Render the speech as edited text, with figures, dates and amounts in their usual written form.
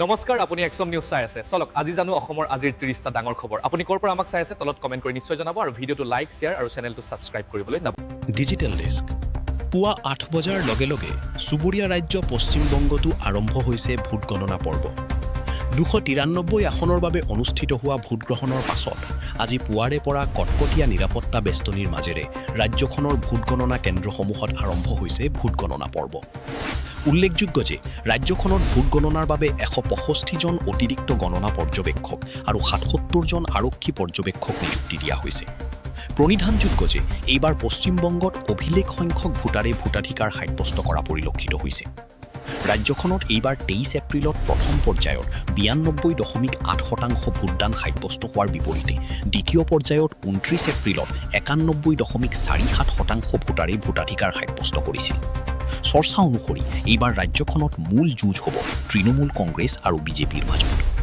নমস্কাৰ, আপুনি এক্সম নিউজ চাই আছে। চলক, আজি জানো অসমৰ আজিৰ 30টা ডাঙৰ খবৰ। আপুনি ক'ৰ পৰা আমাক চাই আছে, তলত কমেণ্ট কৰি নিশ্চয় জনাব আৰু ভিডিঅ'টো লাইক, শ্বেয়াৰ আৰু চেনেলটো ছাবস্ক্ৰাইব কৰিবলৈ নাপাহৰিব। ডিজিটেল ডেস্ক, পুৱা 8 বজাৰ লগে লগে চুবুৰীয়া ৰাজ্য পশ্চিমবংগতো আৰম্ভ হৈছে ভোটগণনা পৰ্ব। 293 আসনৰ বাবে অনুষ্ঠিত হোৱা ভোটগ্ৰহণৰ পাছত আজি পুৱাৰে পৰা কটকটীয়া নিৰাপত্তা বেষ্টনীৰ মাজেৰে ৰাজ্যখনৰ ভোটগণনা কেন্দ্ৰসমূহত আৰম্ভ হৈছে ভোটগণনা পৰ্ব। উল্লেখযোগ্য যে ৰাজ্যখনত ভোটগণনাৰ বাবে 165জন অতিৰিক্ত গণনা পৰ্যবেক্ষক আৰু 77জন আৰক্ষী পৰ্যবেক্ষক নিযুক্তি দিয়া হৈছে। প্ৰণিধানযোগ্য যে এইবাৰ পশ্চিমবংগত অভিলেখ সংখ্যক ভোটাৰে ভোটাধিকাৰ সাব্যস্ত কৰা পৰিলক্ষিত হৈছে। ৰাজ্যখনত এইবাৰ 23 এপ্ৰিলত প্ৰথম পৰ্যায়ত 92.8% ভোটদান সাব্যস্ত হোৱাৰ বিপৰীতে দ্বিতীয় পৰ্যায়ত 29 এপ্ৰিলত 91.47% ভোটাৰে ভোটাধিকাৰ সাব্যস্ত কৰিছিল। চৰ্চা অনুসৰি এইবাৰ ৰাজ্যখনত মূল যুঁজ হ'ব তৃণমূল কংগ্ৰেছ আৰু বিজেপিৰ মাজত।